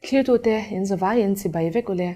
Thlirtute in zavaiin chibai vek ule.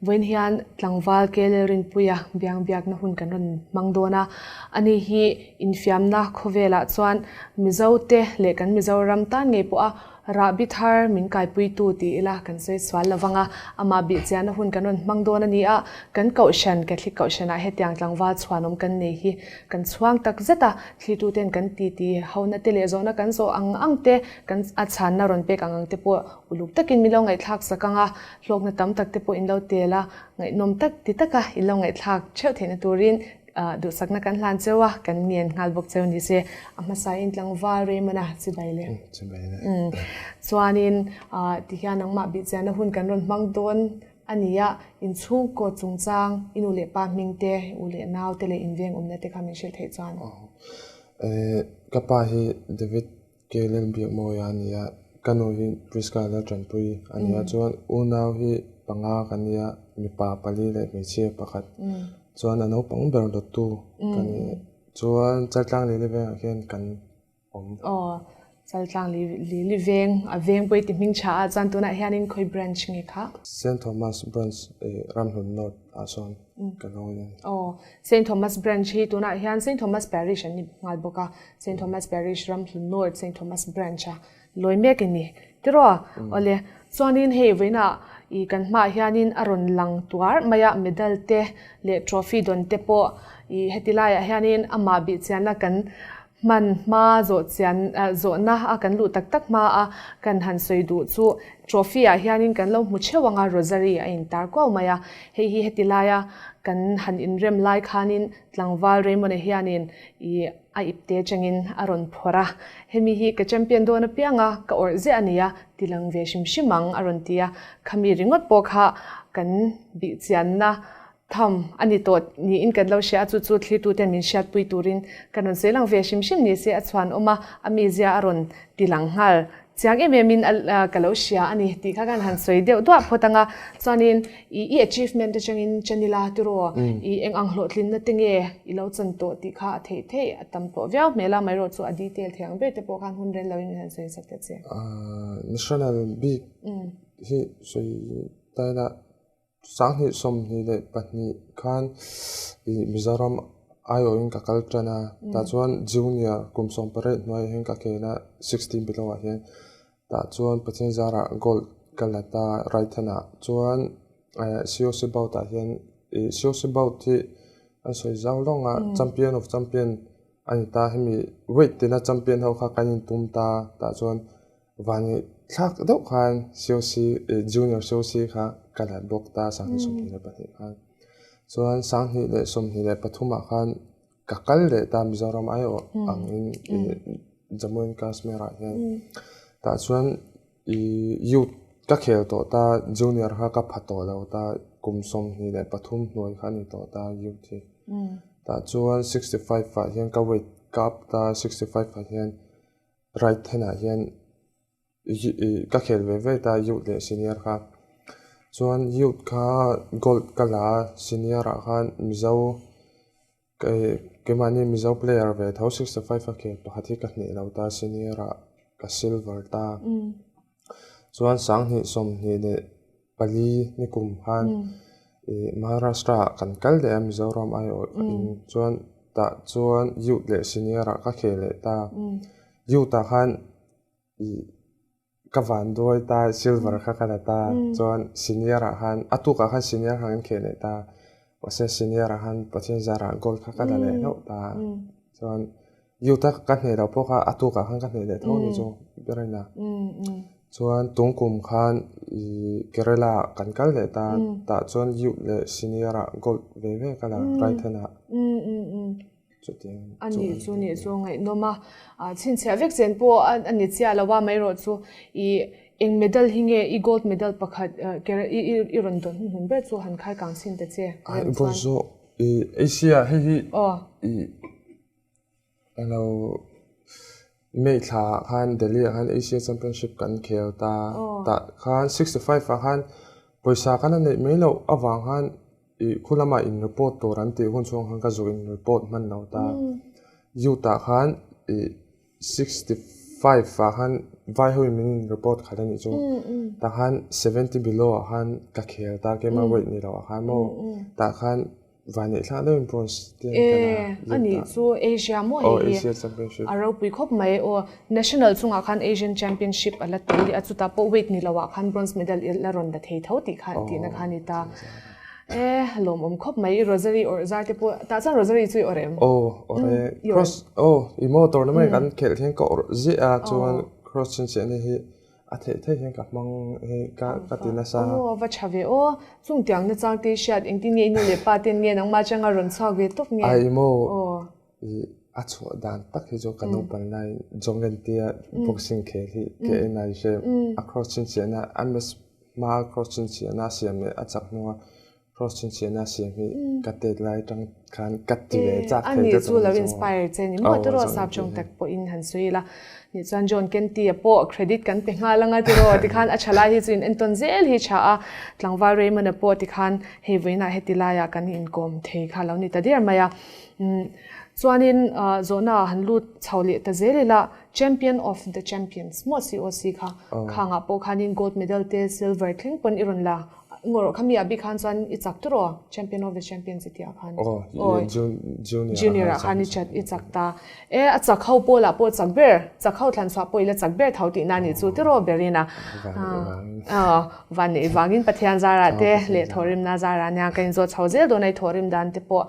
Vawiin hian tlangval KLL Rinpuia biang biakna hun kan rawn hmang dawn a. Ani hi infiamna khawvelah chuan Mizote leh kan Mizoram tan ngei pawha Rahbi thar min kaipuitu ti ila kan sawi sual lo vang a, amah bihchiahna hun kan rawn hmang dawn a ni a, kan Kohhran, Catholic Kohhranah hetiang tlangval chhuanawm kan nei hi kan chhuang tak zet a, thlituten kan titi hona te leh zawhna kan zawh ang ang te, kan a chhanna rawn pek ang ang te pawh uluk takin min lo ngaihthlak sak ang a, hlawkna tam tak te pawh in lo tel a, ngaihnawm tak ti taka in lo ngaihthlak theuh theihna turin Duhsakna kan hlan cheu a, kan ngen nghal bawk cheu ni se. A hmasain tlangval Raymond-a chibai le. Chibai le. Chuanin tihian nangmah bihchiahna hun kan rawn hmang dawn a ni a, inchhungkaw chungchang, i nu leh pa hming te, u leh nau te leh inveng awmna te kha min hrilh theih chuan. Ka pa hi David K. Lalbiakmawia a ni a, ka nu hi Prisca Laltanpui a ni a, chuan unau hi panga ka ni a, mipa pali leh hmeichhia pakhat. Chuan a naupang ber dawttu ka ni. Chuan Chaltlang Lili vengah khian kan awm. Aw, Chaltlang Lili veng, a veng pawh i ti hming tha a, chuan tunah hianin khawi branch nge kha? Saint Thomas branch Ramhlun North ah sawn ka lawi a ni. Aw, Saint Thomas branch hi tunah hian Saint Thomas Parish an ni nghal bawk a, Saint Thomas Parish Ramhlun North Saint Thomas Branch a lawi mek i ni. Tiraw? Awle, chuanin hei vawiinah i kan hmaah hianin a rawn lang tuar mai a, medal te leh trophy dawn te pawh i heti laiah hianin amah bihchianna kan hman hma zawh chian zawhna a kan luh tak tak hma a kan han sawi duh chu trophy ah hianin kan lo hmu theuh ang a, rosary a intar kuau mai a, hei hi heti laia kan han inrem lai khanin tlangval Raymond-a hianin i A ipte changin a rawn phawrh a, Hemi hi ka champion dawn apiang a, ka awrh ziah a nia, ti lang ve hrim hrim ang a rawn ti a, khami ringawt pawh kha kan bihchianna tham a ni tawh niin kan lo hria a, chu chu thlirtuten min hriatpui turin kan rawn sawi lang ve hrim hrim ni se a chhuanawm a, a mizia a rawn ti lang nghal Chiang em em in ka lo hria a ni tih kha kan han sawi deuh duah phawt ang a, chuanin i i achievement atangin Chanila tiraw i eng ang hlawhtlinna te nge i lo chan tawh tih kha a theih theih a tam tawh viau hmel a, amaherawh chu a detail thei ang ber te pawh khan hun rel loin min han sawi sak ta che. National bik hi sawi ta ila 2022 khan i Mizoram aiawhin ka kal tan a, tah chuan junior kum 18 hnuaiah hian ka khel a, 16 below ah hian. Tah chuan Pathian zarah gold ka la ta right hand ah. Chuan COC bout ah hian i COC bout hi an sawi zau lawng a, champion of champion a ni ta. Hemi weight tina champion ho kha kan intum ta, tah chuan Vani thlak deuh khan COC Junior COC kha ka la bawk ta 2022 khan. Chuan 2023 ah khan ka kal leh ta Mizoram aiawh angin Jammu and Kashmir ah hian. Tah chuan youth ka khel tawh ta junior kha ka pha tawh lo ta kum 23 hnuai kha a ni tawh ta youth hi. Tah chuan 65 ah hian ka weight ka up ta 65 ah hian Right hand ah hian ka khel ve ve ta youth leh senior kha. Chuan youth kha gold ka la a, senior ah khan Mizo keimahni Mizo player ve tho 65 a khel pakhat hi ka hneh lo ta senior ah ka silver ta. Chuan 2024 ni kum khan Maharashtra ah kan kal leh a Mizoram aiawh in chuan tah chuan youth leh senior ah ka khel leh ta. Youth ah khan ka van duai ta silver kha ka la ta chuan senior ah khan a tuk ah khan senior khan kan khel leh ta mahse senior ah khan Pathian zar ah gold kha ka la leh hlauh ta chuan youth a ka hneh loh pawh kha a tuk ah khan ka hneh leh tho a ni chu ber a nia. Chuan tungkum khan ih Kerala ah kan kal leh ta tah chuan youth leh senior ah gold ve ve ka la right hand ah chutiang A nih chu nih chu ngaihnawm a, chhinchhiah vek chen pawh a ni chiah lo a, amaherawh chu ih eng medal hi nge i gold medal pakhat i rawn dawn hnuhnun ber chu han khai kang chhin ta che. Ai vawi zawh ih Asia hei hi ih Alo May thla ah khan Delhi ah khan Asia Championship kan khel ta. Tah khan 65 ah khan pawisa kan a neih mai loh avang khan ih khu lamah in report tur an tih hun chhung khan ka zuk in report hman lo ta. Youth ah khan ih 65. five ah khan vai ho in min in report khat a nih chu tah khan 70 below ah khan ka khel ta keimah weight ni lo ah khan maw tah khan Vanneih thlak deuhin bronze te an kal a. E, a nih chu Asia maw hei hi a ropui khawp mai aw. National chungah khan Asian Championship a la tel leh a, chutah pawh weight ni loah khan bronze medal i la rawn la thei tho tih kha tihna kha a ni ta. E, lawmawm khawp mai i rosary awrh zar te pawh tah chuan rosary chu i awrh em? Aw, awrh e. Cross, aw, i maw tournament kan khelh hian ka awrh ziah a, chuan cross chhinchhiahna hi A theih theih hian ka hmang hi ka ka ti nasa. Aw va tha ve aw. Chung tiang na chang te hriat engtin nge i nu leh pa ten nge nangmah atanga rawn chhuak ve tawp nge? Ai maw i a chhuah dan tak hi chu ka naupan laiin Jongen tia boxing khel hi ka en a i hre a cross chhinchhiahna MS hma cross chhinchhiahna a siam leh a chak hnunga Cross chhinchhiahna siam hi ka tet lai atang khan ka ti ve chak thei deuh tawh. Ani chu lo inspire che ni maw tiraw sap tawng tak pawhin han sawi ila. Nih chuan John Kenty-a pawh credit kan pe nghal anga tiraw tikhan a tha lai hi chu in entawn zel hi tha a. Tlangval Raymond-a pawh tikhan hei vawiinah heti laiah kan inkawm thei kha lo ni ta der mai a. Chuanin zawhna ah han lut chho leh ta zel ila Champion of the Champions maw COC kha khangah pawh khanin gold medal te silver thleng pawn i rawn la. Ngawrh kha mi a bik khan chuan i chak tur aw, Champion of the Champions i tih ah khan. Aw, junior Junior ah khan i chat i chak ta. E, a chak ho pawl ah pawh chak ber, chak ho thlan chhuah pawh i la chak ber tho tihna nih chu tiraw berin a. Aw, van neih vangin Pathian zarah te leh thawhrimna zarah nia ka inzawt chho zel dawn a i thawhrim dan te pawh.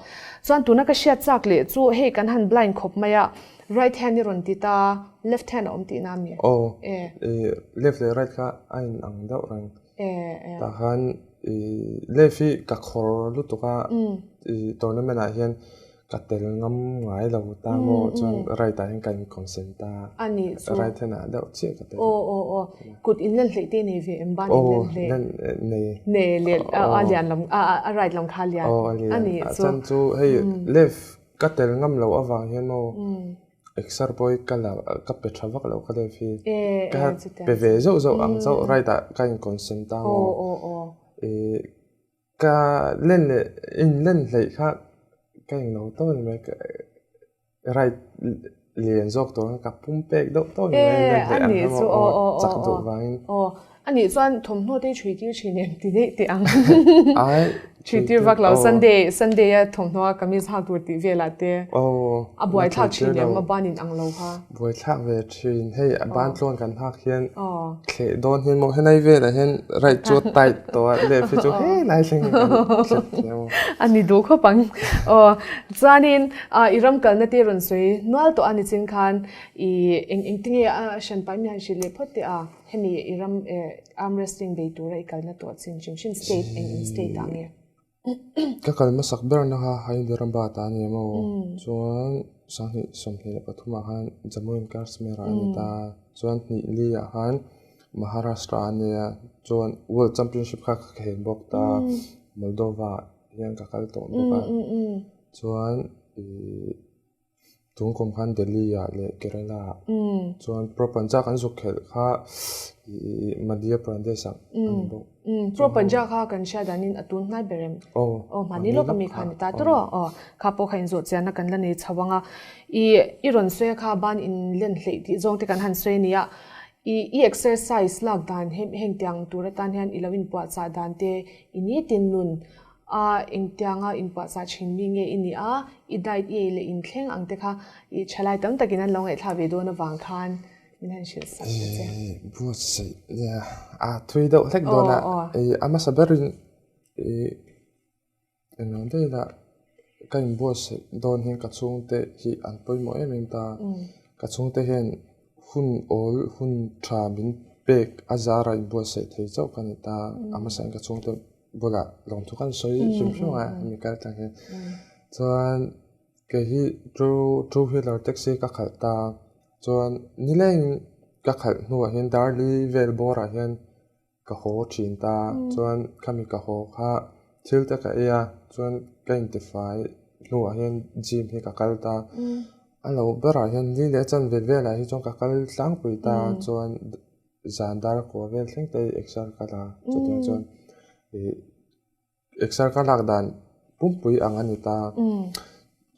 Chuan tuna ka hriat chak leh chu hei kan han blind khawp mai a, right hand i rawn ti ta, left hand a awm tihna mi? Aw, left leh right kha a in ang deuh reng. Tah khan i left hi ka khawr lutuk a i tournament ah hian ka tel ngam ngai lo ta maw chuan right ah hian ka in consent a right hand ah deuh chiah ka tel. Aw aw aw kut in len hleih te nei ve em ban in len hleih? Aw len nei. Nei leh a lian lam a right lam kha a lian. Aw a lian a chan chu hei left ka tel ngam loh avang hian maw Exer pawh hi ka la ka pe tha vak lo ka lef hi. Ka pe ve zauh zauh ang chauh right ah ka in consent a maw. Ih ka len leh in len hleih kha ka eng lo tawk a ni mai right lian zawk tur khan ka pum pek deuh tawk a ni mai len hleih ang kha maw chak duh vangin. A nih chuan thawmhnaw te chhui tir thin em ti daih teh ang. Chhui tir vak lo Sunday Sunday a thawmhnaw a kamis hak tur tih velah te a buaithlak thin em a ban in ang lo kha. Buaithlak ve thin hei a ban tluan kan hak hian thleh dawn hian maw helai velah hian right chu a tight tawh a left hi chu helai thleng hian kan thlep thei a maw. A ni duh khawp ang. Aw chuanin i ram kalna te rawn sawi nual tawh a nichin khan i eng engtinge a hranpai mi han hrilh leh phawt teh a. Hemi i ram arm wrestling bei tura i kalna tawh chin hrim hrim state eng eng state ah nge? Ka kal hmasak berna kha Hyderabad ah a ni maw? Chuan sanghnih 23 ah khan Jammu and Kashmir ah a ni ta. Chuan hnih li ah khan Maharashtra ah a ni a. Chuan World Championship kha ka khel bawk ta. Moldova ah hian ka kal tawh bawk a. Chuan ih Tun kum khan Delhi ah leh Kerala ah chuan Pro Punjab an zuk khelh kha ih Madhya Pradesh ah a ni bawk. Pro Punjab kha kan hriat danin a tun hnai ber em? Aw mahni lawk ami kha a ni ta tawrh aw. Kha pawh kha inzawh chianna kan la nei chho ang a. Ih i rawn sawi a kha ban in len hleih tih zawng te kan han sawi a nia. Ih i exercise lak dan heng tiang tur atan hian i lo inpuahchah dan te i nitin nun A, engtianga inpuahchah thin mi nge i nih a, i diet i ei leh inthleng ang te kha i thalai tam takin an lo ngaihthlak ve dawn avang khan min han hrilh sak ta che. I buatsaih nia, a thui deuh hlek dawn a, i a hmasa berin i englo daih lah ka inbuatsaih dawn hian ka chhungte hi an pawimawh em em ta, ka chhungte hian hun awl hun tha min pek a zara inbuatsaih thei chauh ka ni ta, a hmasa in ka chhungte bulah lawmthu kan sawi hrim hrim a hemi kal tlang hian chuan kei hi two two wheeler taxi ka khalh ta chuan nileng ka khalh hnuah hian darli vel bawrah hian ka haw thin ta chuan khami ka haw kha thil te ka ei a chuan ka intifai hnuah hian gym hi ka kal ta a lo berah hian ni leh chanve velah hi chuan ka kal tlangpui ta chuan. Zan dar kua vel thleng te exer ka la chutiang chuan ih exer ka lak dan pumpui ang a ni ta.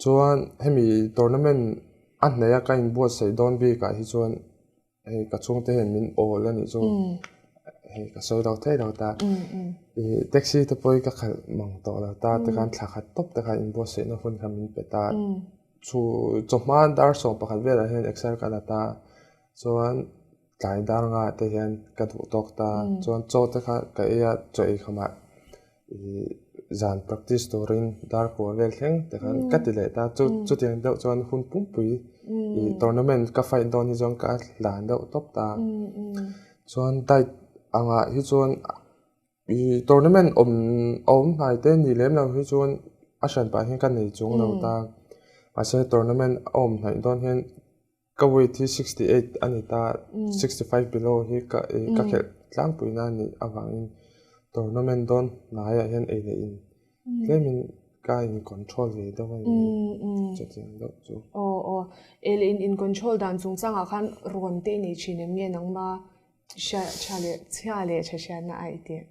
Chuan hemi tournament a hnaih a ka inbuatsaih dawn bikah hi chuan. Hei ka chhungte hian min awl a nih chu hei ka sawi lo thei lo ta. Ih taxi te pawh hi ka khalh mang tawh lo ta tikhan thla khat tawp te khan inbuatsaihna hun kha min pe ta. Chu chawhma dar 11 velah hian exer ka la ta chuan tlai dar nga te hian ka duh tawk ta chuan chaw te kha ka ei a chaw ei khamah ih zan practice turin dar kua vel thleng te khan ka ti leh ta chu chutiang deuh chuan hun pumpui ih tournament ka fight dawn hi chuan ka hlan deuh tawp ta chuan diet angah hi chuan ih tournament awm a awm hnai te ni lem lo hi chuan a hran pah hian ka nei chung lo ta mahse tournament a awm hnaih dawn hian. Ka weight hi 68 a ni ta, 65 below hi ka ka khelh tlangpuina a nih avangin tournament dawn hnaiah hian ei leh in tlemin ka in control ve deuh a ni chutiang deuh chu. Aw aw, ei leh in in control dan chungchangah khan rawn te i nei thin em nge nangma Hria tha leh chhia leh tha hriatna a i tih.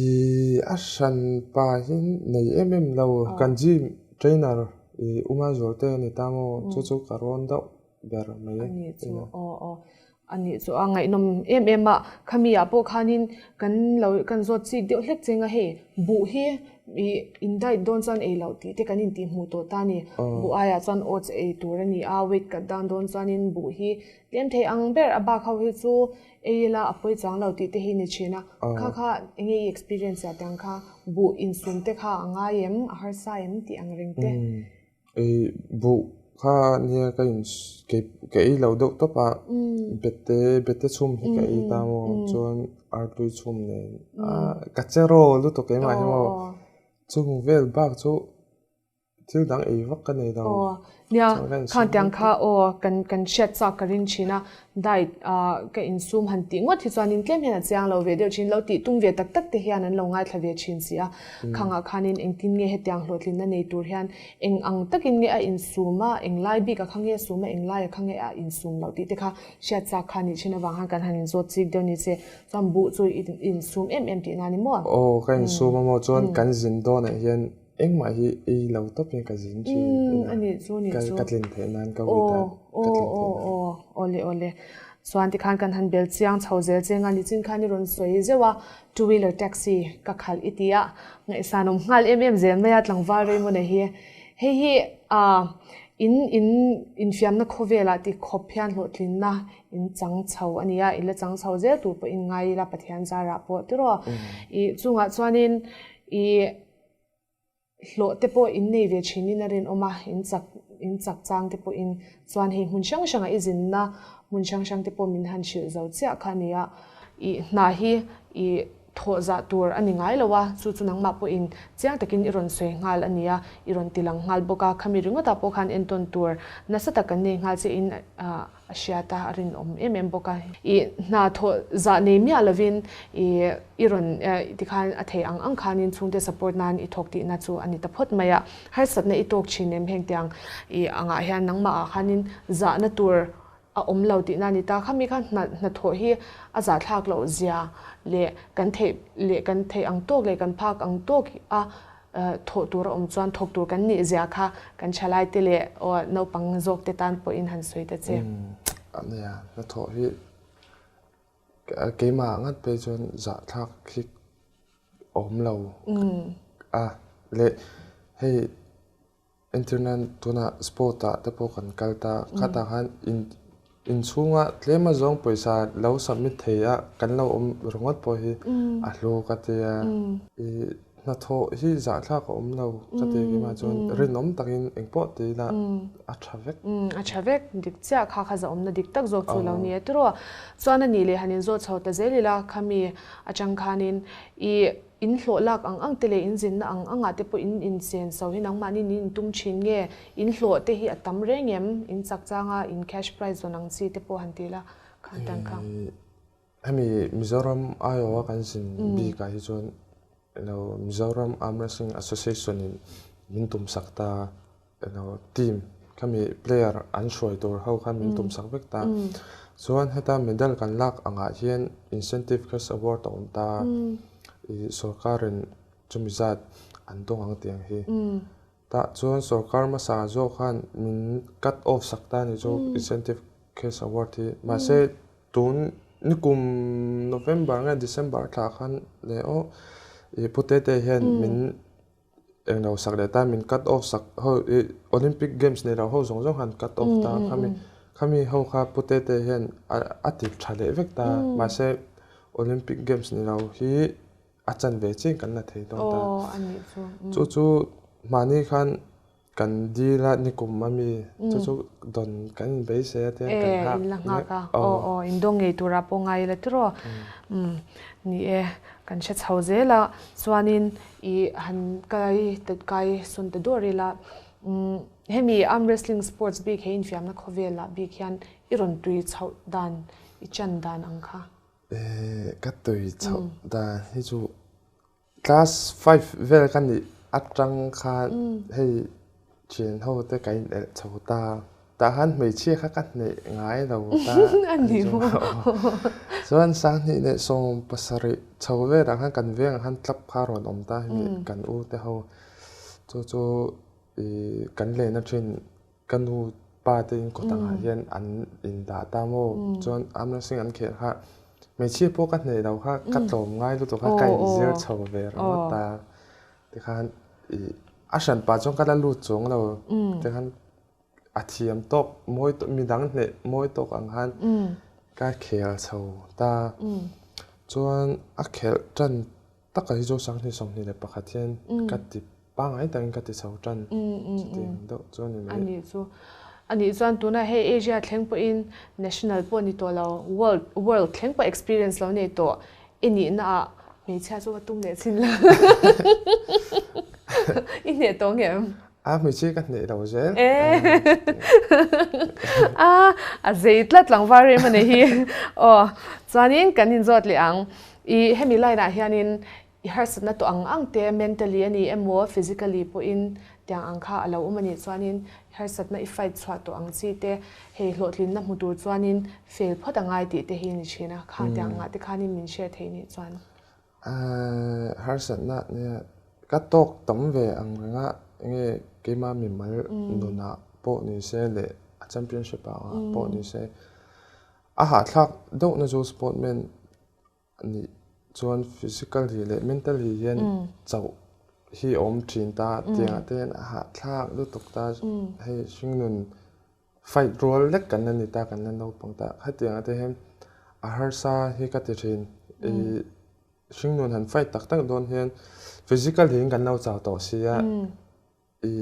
I a hran pa hi nei em em lo kan gym trainer i Uma Zualte a ni ta maw chu chu ka rawn deuh ber mai. A nih chu aw aw a nih chu a ngaihnawm em em a khami ah pawh khanin kan lo kan zawt chik deuh hlek cheng a hei buh hi i in diet dawn chuan ei loh tih te kan intih hmuh tawh ta a ni buh aiah chuan oats ei tur a ni a weight cut down dawn chuanin buh hi Tlem thei ang ber a bak ho hi chu ei ila a pawi chuang lo tih te hi ni thin a. Kha kha enge i experience ah tiang kha buh insum te kha a ngai em, a harsa em tih ang reng te. Ei buh kha nia ka in ka ei lo deuh tawp a, bete bete chhum hi ka ei ta maw chuan artui chhum nen a ka che raw lutuk keimah hi maw chung vel bak chu Thil dang ei vak ka nei lo. Aw, nia, khan tiang kha aw kan kan hriat chak ka ring thin a, diet ah ka insum han tih ngawt hi chuanin tlem hian a chiang lo ve deuh thin, lo tih tum ve tak tak te hian an lo ngaithla ve thin si a, khangah khanin engtin nge hetiang hlawhtlinna nei tur hian eng ang takin nge a insum a, eng lai bik a kha nge sum a, eng lai a kha nge a insum loh tih te kha hriat chak kha nih thin avang khan kan han inzawt chik deuh ni che, chuan buh chu i insum em em tihna a ni maw? Aw, ka insum a maw, chuan kan zin dawnah hian Engmah hi ei lo tawp hian ka zin thin. A nih chu, nih chu. Ka tlin theih nan ka wit a, ka tlin theih nan. Aw, awle awle. Chuan tikhan kan han bel chiang chho zel cheng a, nichin khan i rawn sawi zeuh a, two wheeler taxi ka khalh i ti a, ngaihsan awm nghal em em zel mai a tlangval Raymond-a hi. Hei hi in in infiamna khawvelah ti khawp hian hlawhtlinna in chang chho a nia, i la chang chho zel tur pawh in ngai ila Pathian zarah pawh tiraw. I chungah chuanin i Hlawh te pawh in nei ve thin in a rinawm a, in chak in chak chang te pawh in chuan hei hmun hrang hrang ah i zinna hmun hrang hrang te pawh min han hrilh zo chiah kha a ni a, i hna hi i thawh zah tur a ni ngai lo a, chu chu nangmah pawh in chiang takin i rawn sawi nghal a ni a, i rawn ti lang nghal bawk a, khami ringawt ah pawh khan entawn tur nasa tak kan nei nghal che in ah. A hriat a, a rinawm em em bawk a. I hna thawh zah nei miah lovin i i rawn tikhan a thei ang ang khanin chhungte support nan i thawk tihna chu a ni ta phawt mai a. Harsatna i tawk thin em heng tiang i angah hian nangmah ah khanin zahna tur a awm lo tihna a ni ta. Khami kha hna hnathawh hi a zahthlak loh zia leh kan theih leh kan theih ang tawk leh kan phak ang tawk a Thawh tur a awm chuan thawk tur kan nih zia kha kan thalai te leh naupang zawk te tan pawhin han sawi ta che. Nia, hnathawh hi keimah ngat phei chuan zahthlak hi awm lo a leh hei Entir nan tunah sport ah te pawh kan kal ta, khatah khan in inchhunga tlem azawng pawisa lo submit thei a kan lo awm ringawt pawh hi a hlu ka ti a. I hnathawh hi zahthlak a awm lo ka ti keimah chuan rinawm takin engpawh ti ila a tha vek. A tha vek, dik chiah kha kha zahawmna dik tak zawk chu lo ni e tiraw. Chuan a nih leh han inzawt chho ta zel ila khami atang khanin i In hlawh lak ang ang te leh in zinna ang angah te pawh in inchen so hi nangmahni in intum thin nge? In hlawh te hi a tam reng em? In chak changa in cash prize zawn ang chi te pawh han ti la kha tan kha. Hemi Mizoram aiawha kan zin bikah hi chuan elo Mizoram Arm Wrestling Association in min tumsak ta. Elo team khami player an hruai tur ho khan min tum sak vek ta. Chuan heta medal kan lak angah hian incentive cash award a awm ta. I sorkarin chumi zat an dawng ang tih ang hi. Tah chuan sorkar hmasa zawk khan min cut off sak ta a ni chu incentive cash award hi. Mahse. Tun nikum November nge December thla khan leh aw ih Pu Tete hian min englo sak leh ta min cut off sak ho ih Olympic games nei lo ho zawng zawng khan cut off ta khami khami ho kha Pu Tete hian a ti tha leh vek ta mahse Olympic games ni lo hi a chanve chiang kan la thei dawn ta. Chu chu mahni khan Kan dil a nikum a mi chu chu dawn kan in beisei a tiang kan nghak. In la nghak a, aw aw in dawng ngei tura pawh ngai ila tiraw. Umm ni e, kan hre chho zel a, chuanin i han kai kai sawn ta dawr ila, umm hemi arm wrestling sports bik he infiamna khawvelah bik hian i rawn tui chhoh dan i chan dan ang kha. Ka tui chhoh dan hi chu Class five vel ka nih atang khan hei thian ho te ka in elh chho ta. Tah khan hmeichhia kha ka hneih ngai lo ta. Chuan Sanghnih leh 70 chho velah khan kan vengah khan club kha a rawn awm ta hemi kan u te ho. Chu chu ih kan lehna thin Ka nu pa te in kawt angah hian an in dah ta maw? Chuan ambulance an khelh kha hmeichhia pawh ka hneh lo kha ka tlawm ngai lutuk kha ka in zir chho ve ringawt ta. Tikhan ih a hran pah chuan ka la lut chuang lo. Tikhan a thiam tawk mawi tawk midang hneh mawi tawk ang khan ka khel chho ta. Chuan a khelh tan Taka hi chu 2021 hian ka ti pangngai takin ka ti chho tan chutiang deuh chu a ni mai. A nih chu. A nih chuan tuna hei Asia thleng pawhin national pawh ni tawh lo, world world thleng pawh experience lo nei tawh i nihna ah hmeichhia chu va tum leh chin la. I hneh tawh ngem? A hmeichhia ka hneh lo zel. A a zei tlat tlangval rem a ni hi. Aw chuanin kan inzawt leh ang. I hemi line ah hianin i harsatna tawh ang ang te mentally a ni emaw physically pawhin tiang ang kha a lo awm a nih chuanin i harsatna i fight chhuah tawh ang chi te hei hlawhtlinna hmu tur chuanin fail phawt a ngai tih te hi a ni thin a, kha tiang angah te khanin min share thei nih chuan. Harsatna nia ka tawk tam ve ang reng a, enge keima mimal nunah pawh ni se leh a championship ah pawh ni se a hahthlak deuhna chu sportman A nih chuan physically leh mentally hian chauh hi a awm thin ta tiangah te hian a hahthlak lutuk ta hei hringnun fight rual lek kan la ni ta kan la naupang ta hetiangah te hian a harsa hi ka ti thin ih hringnun han fight tak tak dawn hian physically in kan lo chau tawh si a. I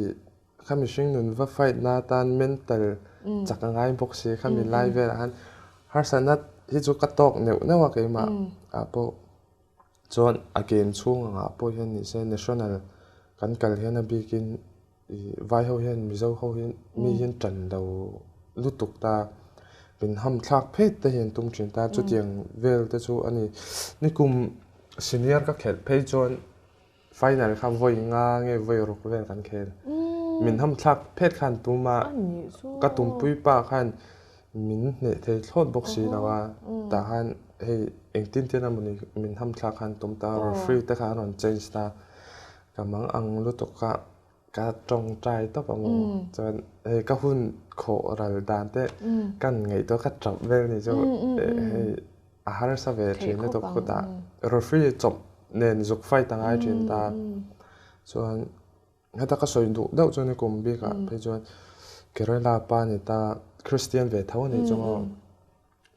kha mihring nun va fight na atan mental chak a ngai bawk si khami lai velah khan harsatna hi chu ka tawk neuh neuh a keimah ah pawh chuan a game chhung angah pawh hian ni se national kan kal hian a bikin ih vai ho hian mizo ho hi mi hian tan lo lutuk ta min ham thlak phet te hi an tum thin ta chutiang vel te chu a ni nikum senior ka khelh phei chuan. Final kha vawi nga nge vawi ruk vel kan khel. Min ham thlak phet khan tum a, ka tumpui pa khan min hneh thei thlawt bawk si lo a, tah khan hei engtin tin emawni min ham thlak khan tum ta, referee te kha an rawn change ta, ka mang ang lutuk kha ka tawngtai tawp ang aw. Chuan hei ka hun khawh ral dan te kan ngaihtuah ka tap vel ni chu hei a harsa ve thin lutuk khutah referee chawp nen zuk fight a ngai thin ta. Chuan heta ka sawi duh deuh chuan kum bikah phei chuan Kerala pa ni ta Christian ve tho a nih chu maw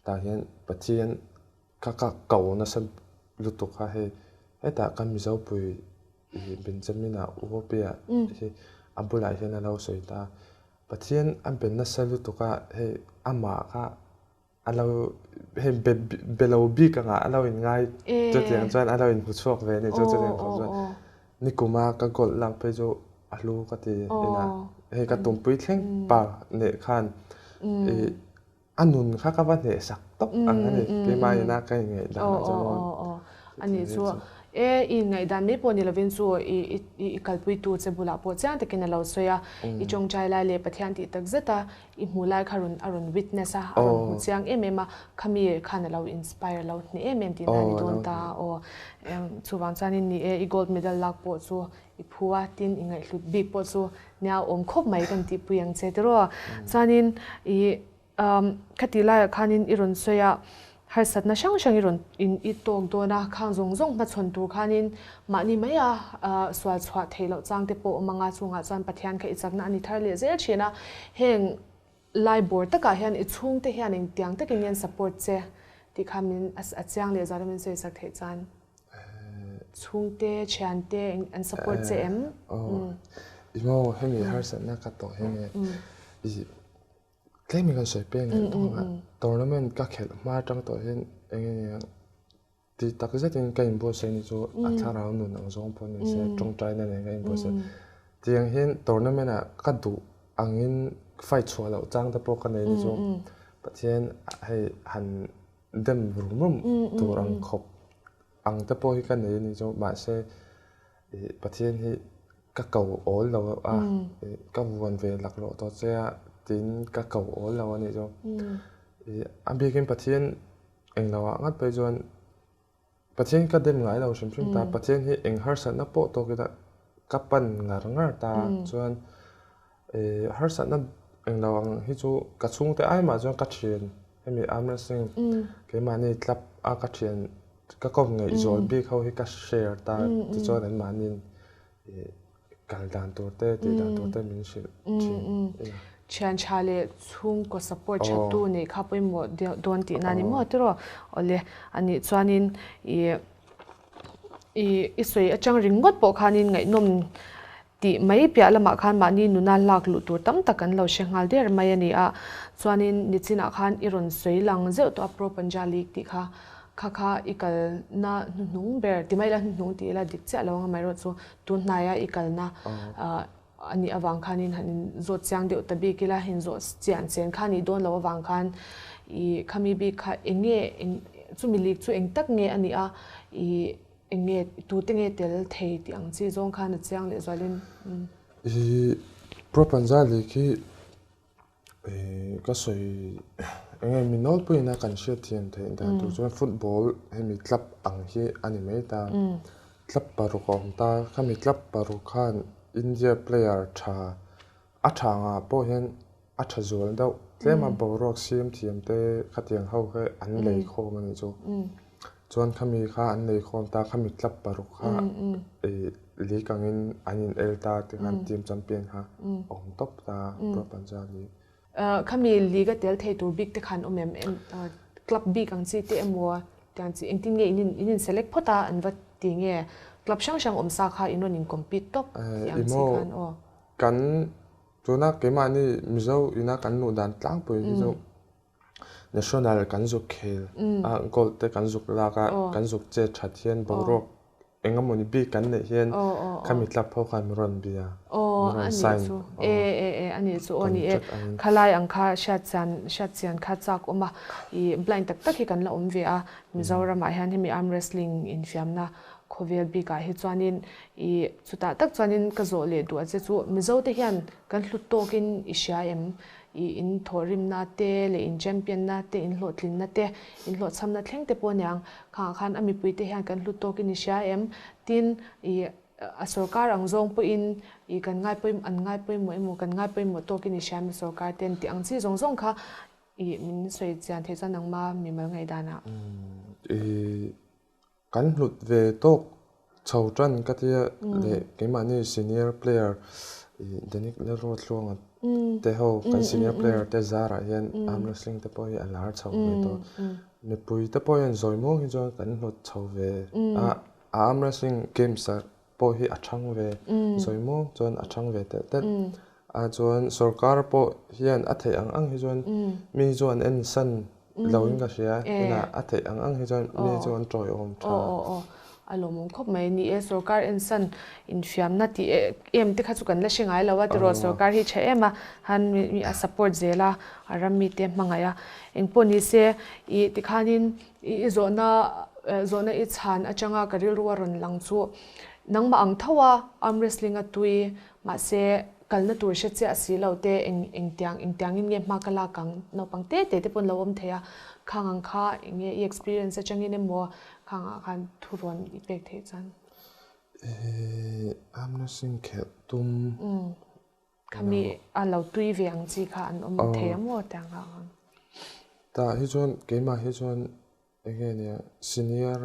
tah hian Pathian kha ka ko nasa lutuk a hei hetah ka Mizo pui Benjamin-a Uopia hi a bulah hian a lo sawi ta. Pathian a be nasa lutuk a hei amah kha a lo hei be be lo bik angah a lo in ngai chutiang chuan a lo in hmu chhuak ve a ni chu chutiang khawp chuan nikuma ka gold lak phei chu a hlu ka ti inah hei ka tumpui thleng pa neh khan ih a nun kha ka va hneh sak tawp ang a ni keimah ina ka inngaihdan ah chuan aw ani chu e i inngaihdan mai pawh ni lovin chu i i kalpuitu che bulah pawh chiang takin a lo sawi a i tawngtai lai leh Pathian tih tak zet a I hmuh lai kha rawn a rawn witness a, a rawn hmu chiang em em a, khami khan a lo inspire lo hneh em em tihna a ni dawn ta a aw. Chuvang chuanin ni e, i gold medal lak pawh chu i phu a, tin i ngaihhlut bik pawh chu nia awm khawp mai kan tihpui ang che tiraw. Chuanin i. Khati laiah khanin i rawn sawi a, harsatna hrang hrang i rawn in i tawk dawn a, khang zawng zawng hmachhawn tur khanin mahni maia sual chhuah theih loh chang te pawh awm ang a, chungah chuan Pathian kha i chakna a ni thar leh zel thin a. Heng lai bawr takah hian i chhungte hian engtiang takin nge an support che tih kha min a chiang leh zat a min sawi sak theih chuan. Chhungte, thiante an support che em? Aw, i maw hemi harsatna ka tawh hi nge i Tlem in kan sawi peng leh tawh ang a, tournament ka khelh hma atang tawh hian eng nge ang ti tak zetin ka inbuatsaih ni chu a thlarau nun ang zawng pawh ni se tawngtaina nen ka inbuatsaih. Tiang hian tournament ah ka duh angin fight chhuah loh chang te pawh ka nei ni chu Pathian hei han dem rum rum tur ang khawp ang te pawh hi ka nei ni chu mahse Pathian hi ka ko awl lo a, ka vuan ve laklawh tawh che a tiin ka ko awl lo a nih chu. A bikin Pathian englo ah ngat phei chuan Pathian ka dem ngai lo hrim hrim ta, Pathian hi eng harsatna pawh tawk ila ka pan ngar ngar ta chuan harsatna englo ang hi chu ka chhungte ai mah chuan ka thian hemi Amra Singh keimahni club a ka thian ka kawm ngaihzawl bik ho hi ka share ta tichuan anmahniin kal dan tur te tih dan tur te min hrilh thin ila. Thian tha leh chhungkaw support tha tu neih kha pawimawh deuh dawn tihna a ni maw tiraw? Awle anih chuanin ih ih i sawi atang ringawt pawh khanin ngaihnawm Tih mai piah lamah khan mahni nuna lak luh tur tam tak kan lo hre nghal der mai a ni a. Chuanin nichinah khan i rawn sawi lang zeuh tawh a Pro Panja League tih kha kha kha i kalna hnuhnung ber ti mai ila hnuhnung tih ila dik chiah lo ang amaherawh chu tun hnaia i kalna a nih avang khanin han in zawt chiang deuh ta bik ila in zawh chian chen kha nih dawn loh avang khan i khami bik kha eng nge chumi league chu eng tak nge a nih a i Eng nge, tute nge tel thei tih ang chi zawng khan a chiang leh zualin. I Propanza leh khi ka sawi eng nge mi nawlpuiin a kan hriat thiam theih dan tur chuan football hemi club ang hi a ni mai ta. Club paruk a awm ta, khami club paruk khan India player tha a tha angah pawh hian A tha zual deuh. Tlema boruak siam thiam te khatiang ho kha an lei khawm a nih chu. Chuan khami kha an lei khawm ta, khami club paruk kha league angin an in el ta ti khan team champion kha a awm tawp ta Pro Punjab league. Khami league a tel thei tur bik te khan awm em? Club bik ang chi te emaw tiang chi engtin nge in in select phawt a an va ti nge club hrang hrang awm sa kha in rawn in compete tawp tih ang chi khan aw. Kan Tuna keimahni Mizo ina kan luh dan tlangpui hi chu National kan zuk khel a, gold te kan zuk lak a, kan zuk chet that hian boruak eng emawni bik kan neih hian khami club ho khan min rawn bia, min rawn sign contract angin. Khalai ang kha hriatchian hriatchian kha chak awm a, i blind tak tak hi kan la awm ve a, Mizoramah hian hemi arm wrestling infiamna khawvel bikah hi chuanin I chutah tak chuanin ka zawh leh duh a che chu Mizo te hian kan hlut tawkin i hria em? I in thawhrimna te leh in champion na te, in hlawhtlinna te, in hlawhchhamna thleng te pawh aniang khangah khan a mipui te hian kan hlut tawkin i hria em? Tin, i a sorkar ang zawng pawhin i kan ngai pawimawh an ngai pawimawh emaw kan ngai pawimawh tawkin i hria em sorkar ten tih ang chi zawng zawng kha i min sawi chian theih chuan nangma mimal ngaihdanah. I Kan hlut ve tawk chho tan ka tia leh keimahni senior player Danick Lalruatluanga te ho kan senior player te zarah hian arm wrestling te pawh hi a lar chho ve tawh. Mipui te pawh hian zawi muang hi chuan kan hlut chho ve a, arm wrestling games ah pawh hi a thang ve zawi muang chuan a thang ve telh telh a chuan sorkar pawh hian a theih ang ang hi chuan mi chu an en san lo in ka hria inah a theih ang ang hi chuan mi chu an tawiawm tha. A lawmawm khawp mai ni e sorkar en san infiamna tih em te kha chu kan la hre ngai lo a tiraw sorkar hi tha em a han mi a support zel a a ram mite hmangaih a engpawh ni se ih tikhanin I zawhna zawhna i chhan atanga ka rilru a rawn lang chu nangmah ang tho a arm wrestling a tui mahse kalna tur hre chiah si lo te eng engtiang engtiangin nge hma ka lak ang naupang te te te pawn lo awm thei a khang ang kha eng nge i experience atangin emaw khang ah khan thu rawn i pek theih chuan. Arm wrestling khelh tum. Khami a lo tui ve ang chi kha an awm thei a maw tiang ang. Tah hi chuan keimah hi chuan eng nge nia senior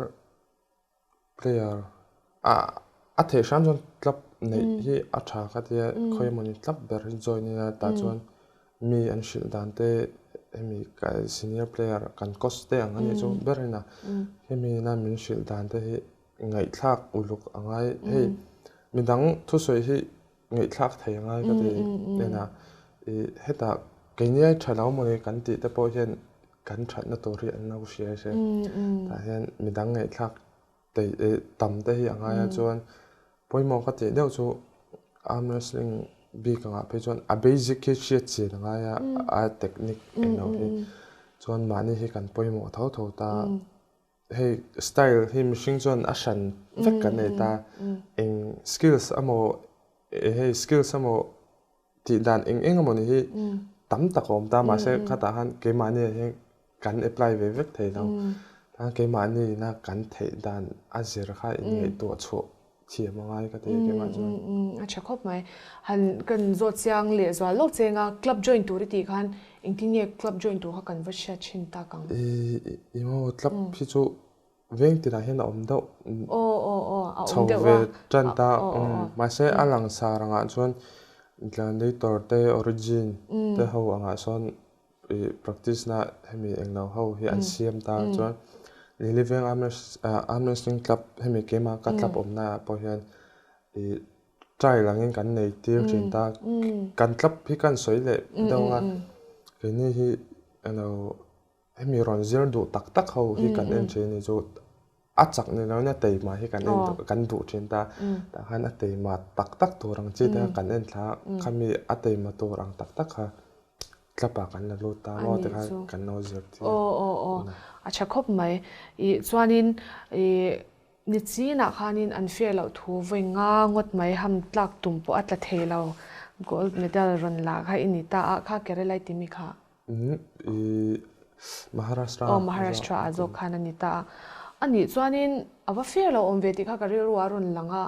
player a a theih hram chuan club neih hi a tha ka tia khawi emawni club ber hi join ila tah chuan mi an hrilh dan te hemi senior player kan coach te ang a nih chu ber in a hemi ina min hrilh dan te hi ngaihthlak uluk a ngai hei midang thusawi hi ngaihthlak thei a ngai ka ti en a ih hetah keini ai tha lo mawni kan tih te pawh hian kan thatna tur hi an lo hria se tah hian midang ngaihthlak tam te hi a ngai a chuan pawimawh ka tih deuh chu arm wrestling bik angah phei chuan a basic hi hriat chian a ngai a a technique englo hi chuan mahni hi kan pawimawh tho tho ta. Hei style hi mihring chuan a hran vek kan nei ta. Eng skills emaw hei skills emaw tih dan eng eng emaw ni hi tam tak a awm ta mahse khatah khan keimahni ah hian kan apply ve vek thei lo. Keimahni ina kan theih dan a zir kha inngaihtuah chhuah thiam a ngai ka ti keimah chuan. A tha khawp mai. Han kan zawt chiang leh zual lawk cheng a, club join tur i tih khan engtin nge club join tur kha kan va hriat thin tak ang? I maw club hi chu veng tinah hian a awm deuh chho ve tan ta mahse a langsar angah chuan Gladiator te Origin te ho angah sawn I practice na hemi englo ho hi an siam ta chuan Liliveng Arm Wrestling Club hemi keimah ka club awmna ah pawh hian i trial angin kan nei tir thin ta. Kan club hi kan sawi leh deuh a, keini hi elo hemi rawn zir duh tak tak ho hi kan en thin a ni chu. A chak ni loin a teima hi kan en kan duh thin ta. Tah khan a teima tak tak tur ang chi te kha kan en thla a, khami a teima tur ang tak tak kha tlap ah kan la lut ta maw ti khan kan lo zir tir. Aw aw aw a tha khawp mai. Ih chuanin ih ni chinah khanin an fair loh thu vawi nga ngawt mai ham tlak tum pawh a tla thei lo. Gold medal rawn la kha i ni ta a, kha Kerala i timi kha. Maharashtra Aw Maharashtra ah zawk khan a ni ta a. A nih chuanin a va fair lo awm ve tih kha ka rilru a rawn lang a,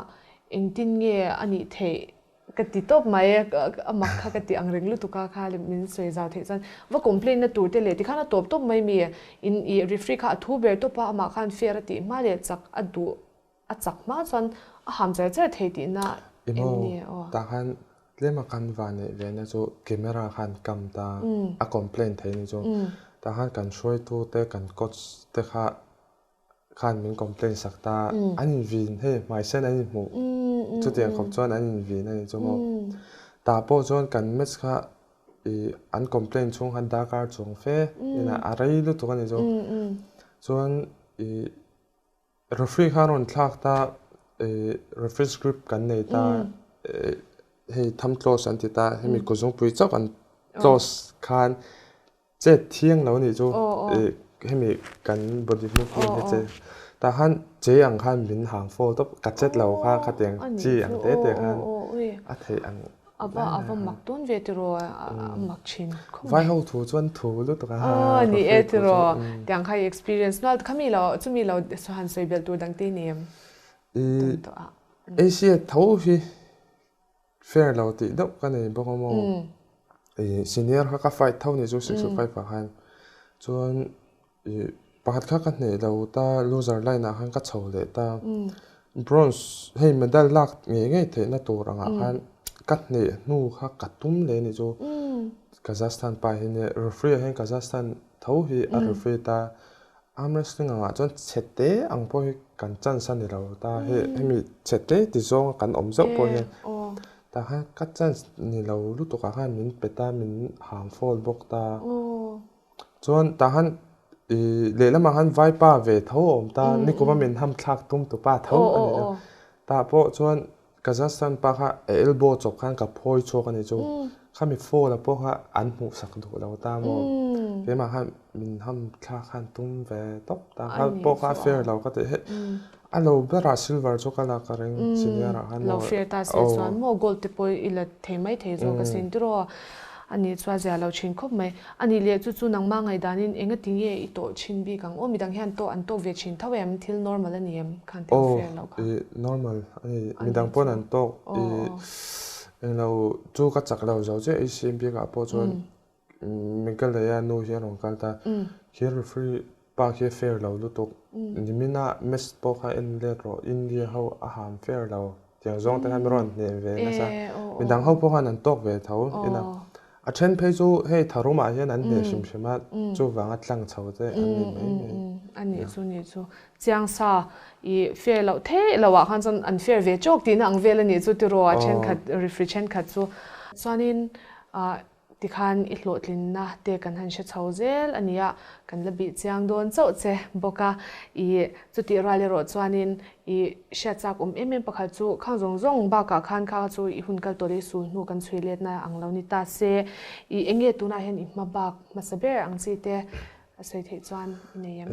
engtin nge a nih theih ka ti tawp mai a mak kha ka ti ang reng lutuk a kha min sawi zau theih chuan va complain na tur te leh tikhan a tawp tawp mai mi in ih referee kha a thu ber tawp a amah khan fair a tih hma leh chak a duh A chak hma chuan a ham cher cher thei tihna em ni aw. Tah khan tlem a kan va neih ve na chu camera khan kam ta a complain thei ni chu. Tah khan kan hruaitu te kan coach te kha khan min complain sak ta an in vin hei hmaisen an in hmuh chutiang khawp chuan an in vin a ni chu maw. Tah pawh chuan kan match kha ih an complain chhung khan darkar chuang fe inah a rei lutuk a ni chu. Chuan ih Referee kha a rawn thlak ta, referee script kan nei ta, hei thumb close an ti ta, hemi kawzungpui chauh kan close khan chet thiang lo anih chu, hemi kan body movement hi che tah khan che ang khan min hang fo tawp, ka chet lo kha khatiang chi ang te te khan a theih ang. A va a va mak dawn ve tiraw a mak thin khawp mai. Vai ho thu chuan thu lutuk a. Aw ni e tiraw tiang kha i experience nual khami lo chumi lo han sawi belh tur dang te ni em tawn tawh a. Asia tho hi fair lo tih deuh ka nei bawk a maw. I senior kha ka fight tho ni chu 65 ah khan chuan I pakhat kha ka hneh lo ta, loser line ah khan ka chho leh ta. Bronze hei medal lak ngei ngei theihna tur angah khan ka hneh hnu kha ka tum leh a ni chu. Kazakhstan pa hi nia, referee ah hian Kazakhstan tho hi a referee ta. Arm wrestling angah chuan chhe te ang pawh hi kan chance a ni lo ta. Hei hemi chhe te ti zawnga kan awm zauh pawh hian tah khan ka chance ni lo lutuk ah khan min pe ta, min hang fall bawk ta. Chuan tah khan ih lehlamah khan vaipa ve tho a awm ta, nikuma min ham thlak tum tu pa tho a ni a. Tah pawh chuan Kazakhstan pa kha a elbow chawp khan ka phawi chhuak a ni chu. Khami fall a pawh kha an hmuhsak duh lo ta maw. Keimah khan min ham thlak khan tum ve tawp ta. Kha pawh kha a fair lo ka ti. A lo berah silver chu ka la ka ring senior ah khan maw. Lo fair ta se chuan maw gold te pawh i la thei mai thei zawk asin tiraw a nih chu a zia lo thin khawp mai. A nih leh chu chu nangmah ngaihdanin enga ti nge i tawh thin bik ang aw midang hian tawh an tawk ve thin tho em thil normal a ni em khan thil fair loh kha. Aw normal a ni midang pawn an tawk i englo chu ka chak lo zo chiah i sim bikah pawh chuan. Meghalaya nu hi a rawn kal ta. Khi referee pa khi a fair lo lutuk. Nimina match pawh kha en let rawh India ho a ham fair lo tiang zawng te khan min rawn hnem ve nasa. Midang ho pawh khan an tawk ve tho ina. A then phei chu hei tharum ah hian an hneh hrim hrim a chuvanga tlang chho te an ni mai mai. A nih chu nih chu. Chiang sa i fair loh theih loh ah khan chuan an fair ve chawk tihna ang vel a nih chu tiraw a thenkhat referee thenkhat chu. Chuanin ah Tikhan i hlawhtlinna te kan han hre chho zel a nia, kan la bih chiang dawn chauh che bawk a. I chutih rual erawh chuanin i hriat chak awm em em pakhat chu khang zawng zawng bakah khan kha chu i hun kal tawh leh i sul hnu kan chhui letna ang lo ni ta se. I eng nge tunah hian i hma bak hmasa ber ang chi te a sawi theih chuan i nei em?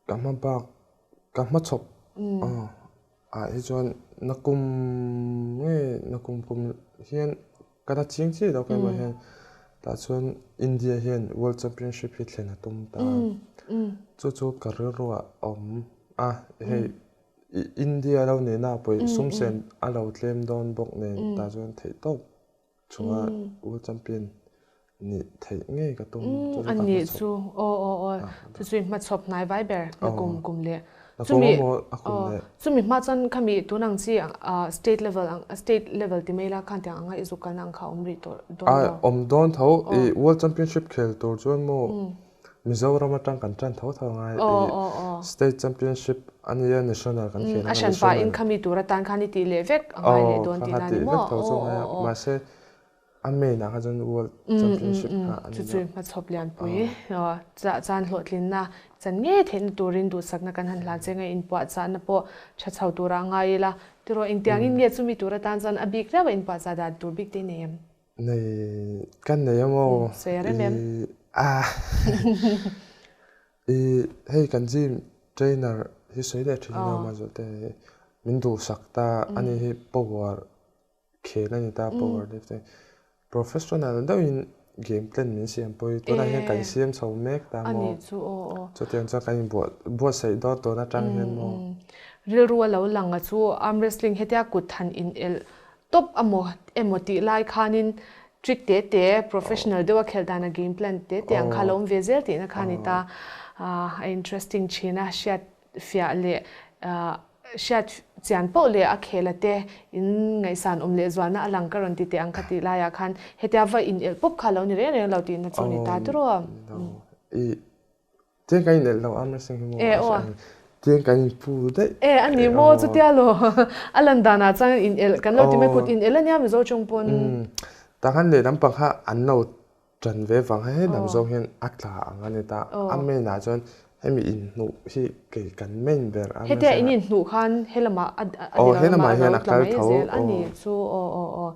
Ka hma bak, ka hma chhawp ah hi chuan nakum nge nakum kum hian Ka la ching chiah lo keimah hian tah chuan India hian World Championship hi thlen a tum ta a, chu chu ka rilru ah a awm a, hei India lo nihna pawh sum sen a lo tlem dawn bawk nen tah chuan theih tawp chunga World Champion nih theih ngei ka tum chu chu ka hmachhawp. Chu aw aw aw chu chu i hmachhawp hnai vai ber na kum kum leh chumi chumi hma chuan khami tun ang chi state level ang state level ti mai la khan tiang anga i zuk kalna ang kha awm rih tawh dawn lo. Awm dawn tho i World Championship khel tur chuan maw Mizoram atang kan tan tho tho angai i state championship ania national kan khel anga national. A hran pahin khami tur atan khan i tih leh vek angai leh dawn tihna ni maw. Aw aw aw. Mahse A main ah kha chuan World Championship kha a ni deuh. Chu chu hmachhawp lianpui chan hlawhtlinna chan ngei theihna turin duhsakna kan han hlan che nge inpuahchahna pawh tha chho tura a ngai ila. Tiraw engtiangin nge chumi tur atan chuan a bik riau a inpuahchah dan tur bik te i nei em? Nei kan nei em aw. Sawi a rem em? I hei kan gym trainer hi sawi leh thin ina mah zawh te min duhsak ta ani hi power khel a ni ta power lifting professional deuhin game plan min siam pawh hi tunah hian kan siam chho mek ta maw chutiang chuan kan inbuah buatsaih dawn tun atang hian maw. Rilru a lo lang a chu arm wrestling hetia kut han in elh tawp amaw emaw tih lai khanin trick te te professional deuha khelh dana game plan te te ang kha a lo awm ve zel tihna kha a ni ta a interesting thin a hriat fiah leh hriat chian poh leh a khela te in ngaihsan awm leh zualna a lang ka rawn ti teh ang ka tih laiah khan hetia va in elh pawp kha lo ni reng reng lo tihna chu ni ta tiraw. I tiang kan in elh lo a machine hi maw tiang kan in pu daih. E a ni maw chutia lo a lan danah chuan in elh kan lo ti mai kut in elh ania Mizo chawng pawn. Tah khan lehlam pang kha an lo Ṭan ve vang he lam zawng hian a tla ang a ni ta. A main ah chuan hemi inhnuh hi kei kan main ber a. Hetia in inhnuh khan he lamah a dil lamah a lo tla mai zel a ni chu aw aw aw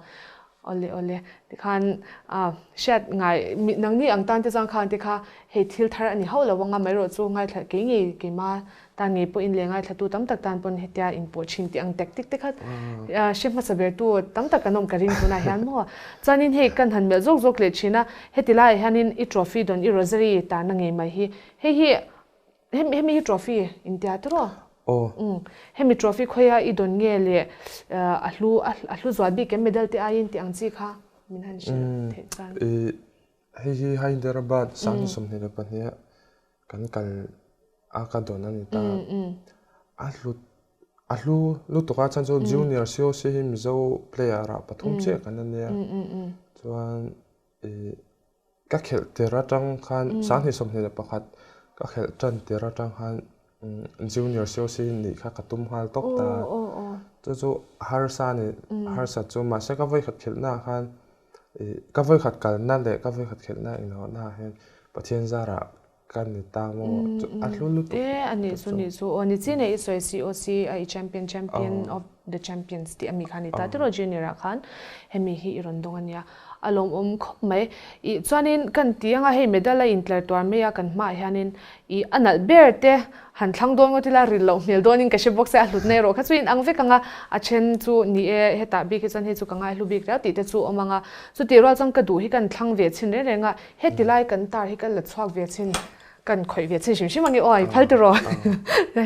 awle awle tikhan hriat ngai nangni ang tan te chuan khan te kha hei thil thar a ni hauh lo anga mai erawh chu ngaithla kei ngei keima Tan ngei pawhin leh ngaithlatu tam tak tan pawn hetia inpawh thin tih ang tactic te kha hre hmasa bertu tam tak kan awm ka ring tunah hian maw. Chuanin hei kan han melh zawk zawk leh thin a, heti laiah hianin i trophy dawn i rosary tarna ngei mai hi, hei hi hemi hi trophy intia tiraw? Aw. Hemi trophy khawia i dawn nge leh a hlu a hlu zual bik em medal te aiin tih ang chi kha min han hrilh theih chuan. Hei hi Hyderabad 2022 kan kal a ka dawn a ni ta. A hlut a hlu lutuk a chhan chu junior COC hi Mizo player ah pathum chiah kan la nia. Chuan ih ka khelh tir atang khan 2021 ka khelh tan tir atang khan junior COC nih kha ka tum nghal tawp ta. Chu chu harsa a ni harsat chu mahse ka vawikhat khelh naah khan ih ka vawikhat kalna leh ka vawikhat khelh na englo naah hian Pathian zarah Ka ni ta maw? A hlu lutuk. E a nih chu nih chu. Aw ni chi nei i sawi COC a i champion champion of the champions tih ami kha ni ta tiraw junior ah khan hemi hi i rawn dawng ania. A lawmawm khawp mai. Ih chuanin kan ti anga hei medal a intlar tuar mai a kan hmaah hianin ih a nalh ber te han thlang dawn ngawt ila ril loh hmel dawnin ka hre bawk se a hlutna erawh kha chu inang vek anga a then chu ni e hetah bik hi chuan hei chu ka ngaihlu bik riau tih te chu awm anga chutih rual chuan ka duh hi kan thlang ve chhin reng reng a Heti lai kan tar hi kan la chhuak ve chin, kan khawih ve chin hrim hrim ang i aw, i phal tiraw?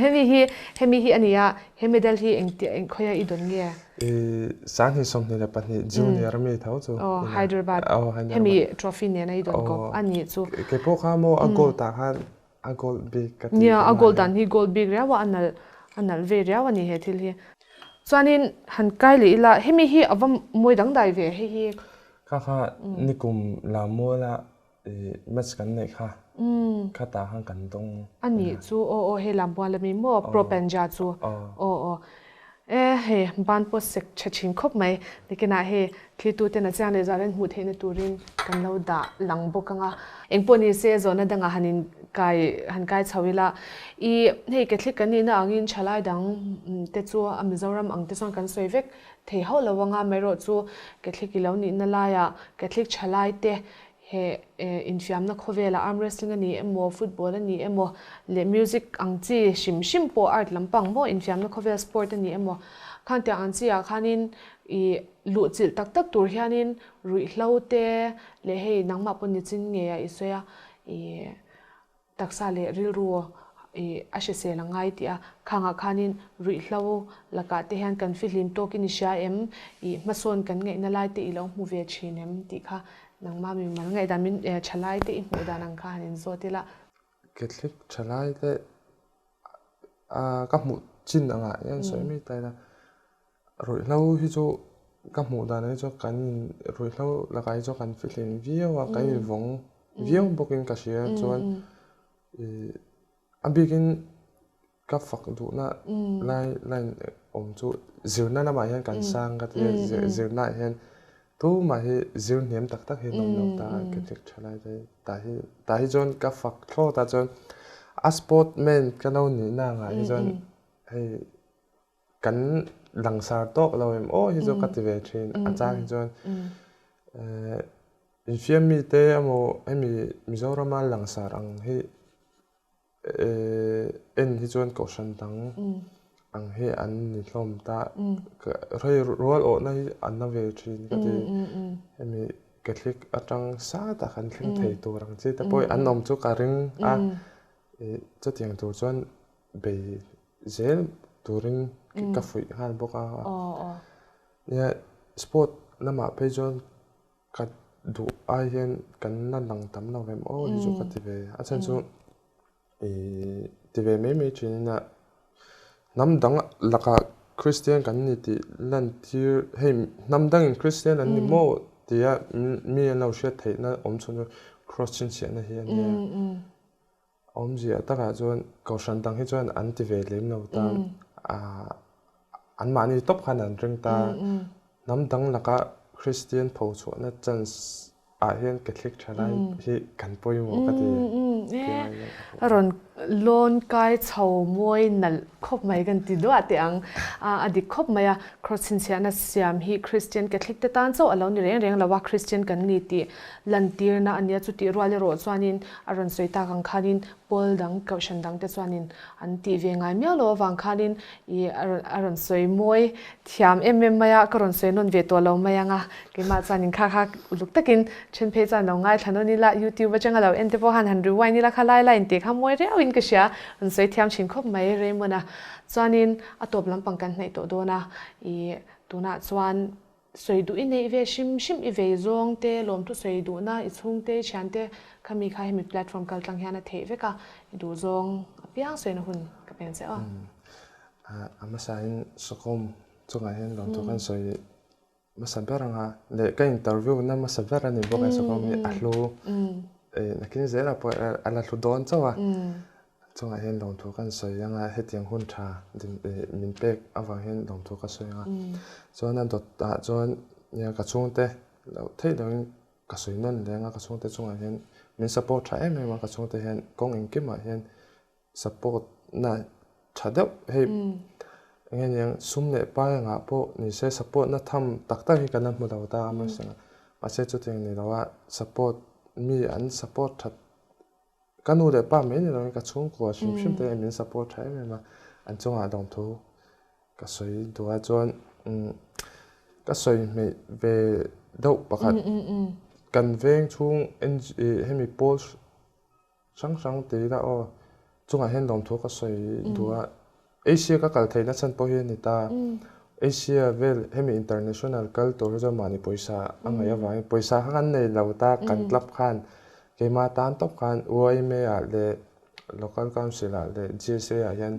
Hemi hi, hemi hi a ni a, he medal hi engtia eng khawia i dawn nge? 2022 junior mi tho chu. Aw Hyderabad. Hemi trophy nena i dawn kawp a nih chu. Kei pawh kha maw a gold ah khan a gold bik ka ti. Nia a gold dan hi gold bik riau a a nalh a nalh ve riau a ni he thil hi. Chuanin han kai leh ila hemi hi a va mawi dangdai ve hei hi. Kha kha nikum Lammuala match kan neih kha khatah khan kan dawng. A nih chu aw aw hei Lammuala mi maw Pro Panja chu aw aw e hei ban pawh sek tha thin khawp mai nikinah hei Thlituten a chiang leh zah ren hmuh theihna turin kan lo dah lang bawk ang a. Engpawh ni se zawhna dangah han in kai han kai chho ila, i hei Catholic kan nihna angin thalai dang te chu a Mizoram ang te chuan kan sawi vek thei hauh lo ang a, amaherawh chu Catholic i lo nihna laiah Catholic thalai te he infiamna khawvelah arm wrestling a ni emaw, football a ni emaw leh music ang chi hrim hrim pawh art lampang maw infiamna khawvel sport a ni emaw khan tiang ang chi ah khanin i Luhchilh tak tak tur hianin ruihhlo te leh hei nangmah pawh nichin nge a i sawi a, i taksa leh rilru i a hrisel a ngai tih a, khangah khanin ruihhlo lakah te hian kan fihlim tawkin i hria em, i hmasawn kan ngaihna lai te i lo hmu ve thin em tih kha nangmah mimal ngaihdan min thalai te i hmuh dan ang kha han inzawt ila. Catholic thalai te ka hmuh chin angah hian sawi mai ta ila. Ruihhlo hi chu ka hmuh dan hi chu kan in ruihhlo lakah hi chu kan fihlim viau a, kan invawng viau bawkin ka hria chuan ih a bikin ka fak duhna lai line awm chu zirna lamah hian kan sang ka ti a, zirna ah hian tumah hi zir hniam tak tak hi an awm lo ta ka ti tha lai te tah hi tah hi chuan ka fak thlawt a chuan a sport man ka lo nihna angah hi chuan hei Kan langsar tawk lo em aw hi chu ka ti ve thin. A chang hi chuan infiam mite emaw hemi Mizorama langsar ang hi en hi chuan kohhran dang ang hi an ni hlawm ta. Hei rual awhna hi a na ve thin ka ti. Hemi Catholic atang sa tak an thleng thei tur ang chi te pawh an awm chu ka ring a. Chutiang tur chuan bei zel turin ka fuih nghal bawk a. Nia sport lamah phei chuan ka duh ai hian kan la lang tam lo em aw hi chu ka ti ve. A chhan chu ih ti ve mai mai thin ina hnam dang lakah Kristian kan ni tih lantir hei hnam dangin Kristian an ni maw tia mi an lo hriat theihna awm chhun chu cross chhinchhiahna hi a nia. Awmzia takah chuan kohhran dang hi chuan an ti ve lem lo ta. Anmahni tawp khan an ring ta. Hnam dang laka Kristian pho chhuahna chance ah hian Catholic thalai hi kan pawimawh ka ti. A rawn lawn kai chho mawi nalh khawp mai kan ti duah teh ang. A dik khawp mai a, Cross chhinchhiahna siam hi Kristian Catholic te tan chauh a lo ni reng reng lo a, Kristian kan ni tih lantirna a nia. Chutih rual erawh chuanin a rawn sawi tak ang khanin pawl dang kohhran dang te chuanin an tih ve ngai miau lo avang khanin ih a rawn a rawn sawi mawi thiam em em mai a, ka rawn sawi nawn ve tawh lo mai ang a, keimah chuanin kha kha uluk takin then phei chuan lo ngaithla nawn ila YouTube atanga lo en te pawh khan han rewind ila kha lai lai intih kha mawi riauin ka hria, rawn sawi thiam thin khawp mai Raymond a. Chuanin a tawp lampang kan hnaih tawh dawn a, ih tunah chuan Sawi duh i neih ve hrim hrim i vei zawng te, lawmthu sawi duhna i chhungte, i thiante kha mi kha hemi platform kal tlang hian a theih vek a, i duh zawng apiang sawina hun ka peng che aw. A hmasain Sawkawm chungah hian lawmthu kan sawi hmasa ber ang a, leh ka interview na hmasa ber a ni bawk e Sawkawm hi a hlu nakin zelah pawh a la hlu dawn chauh a. Chungah hian lawmthu kan sawi ang a, hetiang hun tha min pek avang hian lawmthu ka sawi ang a. Chuan a dawtah chuan nia ka chhungte loh theih lohin ka sawi nawn leh ang a, ka chhungte chungah hian min support tha em em a, ka chhungte hian kawng engkimah hian support na tha deuh hei eng nge niang sum leh pai angah pawh nise support na tham tak tak hi kan la hmu lo ta a mahse chutiang ni lo a support mi an support that Ka nu leh pa mai ni loin ka chhungkua hrim hrim te min support tha em em a, an chungah lawmthu ka sawi duh a chuan ka sawi hmeih ve deuh pakhat kan veng chhung hemi pawl hrang hrang ti ila aw chungah hian lawmthu ka sawi duh a, Asia ka kal theihna chhan pawh hi a ni ta. Asia vel hemi international kal tur hi chuan mahni pawisa a ngaih avangin pawisa kha kan nei lo ta kan club khan keimah tan tawp khan YMA ah leh Local Council ah leh GSA ah hian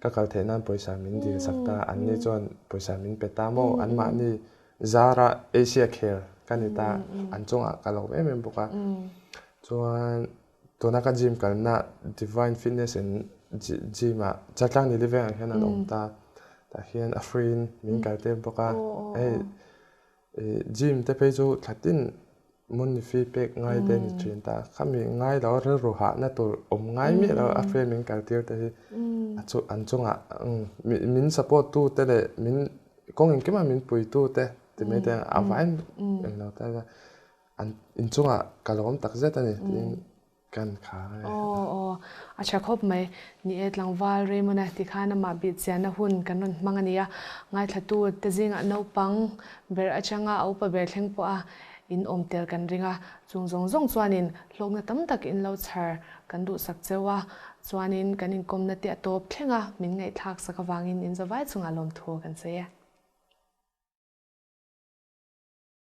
ka kal theih nan pawisa min dil sak ta an ni chuan pawisa min pe ta maw an mahni zara Asia khel ka ni ta an chungah ka lawm em em bawk a chuan Tuna ka gym kalna Divine Fitness and Gym ah Chaltlang Nili vengah hian an awm ta. Tah hian a free in min kal tir bawk a. Hei gym te phei chu thla tin money fee pek ngai te ni thin ta. Khami ngai lo rilru hahna tur awm ngai miah lo a free min kal tir te hi an chungah min support tu te leh min kawng engkimah min pui tu te ti mai te a vain englo ta ila. An inchungah ka lawm tak zet a ni tiin kan khar a ni. Aw aw, a tha khawp mai. Ni e, tlangval Raymond-a ti khan amah bih chianna hun kan rawn hmang a ni a. Ngaithlatu te zingah naupang ber atanga a upa ber thleng pawha in awm tel kan ring a. Chung zawng zawng chuanin hlawkna tam tak in lo chhar kan duhsak cheu a. Chuanin kan inkawmna te a tawp thleng a, min ngaihthlak sak avangin in zavai chungah lawmthu kan sawi e.